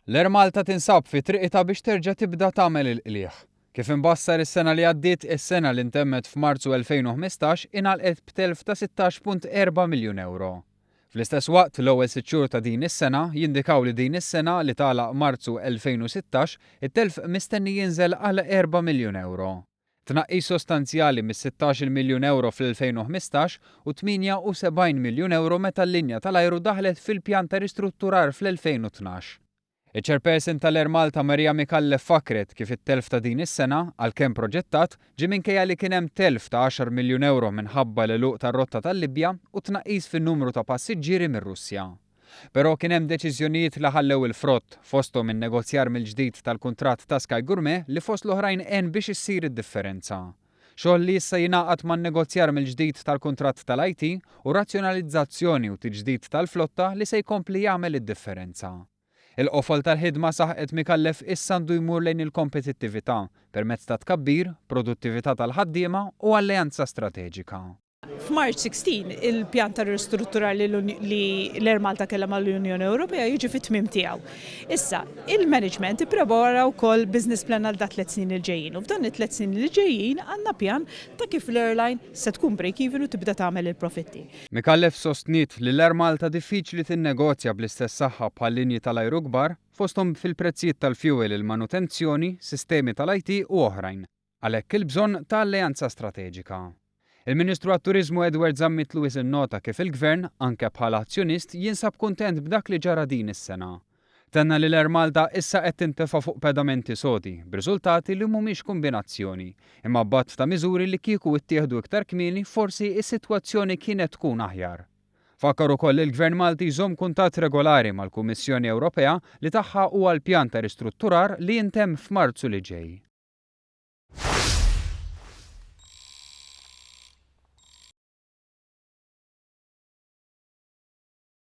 L-Air Malta tinsab fi triqitha biex terġa' tibda tagħmel il-qligħ. Kif imbassar is-sena li għaddiet, is-sena li ntemmet f'Marzu 2015 ingħalqet b'telf ta' 16.4 miljun ewro. Fl-istess waqt, l-ewwel sitt xhur ta' din is-sena jindikaw li din is-sena li tagħlaq Marzu 2016, it-telf mistenni jinżel għal erba' miljun ewro. Tnaqqis sostanzjali mis-sittax-il miljun ewro fl-2015 u 78 miljun ewro meta l-linja tal-ajru daħlet fil-pjan ta' ristrutturar fl-2012. Iċ-Chairperson tal-Air Malta Maria Micallef fakkret kif it-telf ta' din is-sena, għalkemm proġettat, ġie minkejja li kien hemm telf ta' għaxar miljun ewro minħabba l-għeluq tar-rotta tal-Libja u tnaqqis fin-numru ta' passiġġieri mir-Russja. Però kien hemm deċiżjonijiet li ħallew il-frott, fosthom in-negozjar mill-ġdid tal-kuntratt ta' Sky Gourmet li fost l-oħrajn għen biex issir id-differenza. Xogħol li issa jingħaqad man-negozjar mill-ġdid tal-kuntratt tal-IT u razzjonalizzazzjoni u tiġdid tal-flotta li se jkompli jagħmel id-differenza. Il-qofol tal-ħidma saħqet Micallef issa għandu jmur lejn il-kompetittività permezz ta' tkabbir, produttività tal-ħaddiema u alleanza strateġika. F'March 16, il-pjan ta' ristrutturar li l-Air Malta kellha mal-Unjoni Ewropea jiġi fit-tmiem tiegħu. Issa, il-management ipprepara wkoll business plan għal dat tliet snin li ġejjin u f'dan it-tliet snin li ġejjin għandna pjan ta' kif l-airline se tkun break even u tibda tagħmel il-profitti. Micallef sostniet li l-Air Malta diffiċli tinnegozja bl-istess saħħa bħal-linji tal-ajru kbar, fosthom fil-prezzijiet tal-fjuwil, il-manutenzjoni, sistemi tal-IT u oħrajn. Għalhekk il-bżonn ta' alleanza strateġika. Il-Ministru għat-Turiżmu Edward Zammit Lewis innota kif il-Gvern, anke bħala azzjonist, jinsab kuntent b'dak li ġara din is-sena. Tenna li l-Air Malta issa qed tintefa' fuq pedamenti sodi, b'riżultati li mhumiex kumbinazzjoni, imma b'għadd ta' miżuri li kieku ittieħdu iktar kmieni forsi s-sitwazzjoni kienet tkun aħjar. Fakkar ukoll li l-Gvern Malti jżomm kuntatt regolari mal-Kummissjoni Ewropea li tagħha huwa l-pjan ta' ristrutturar li jintemm f'Marzu li ġej.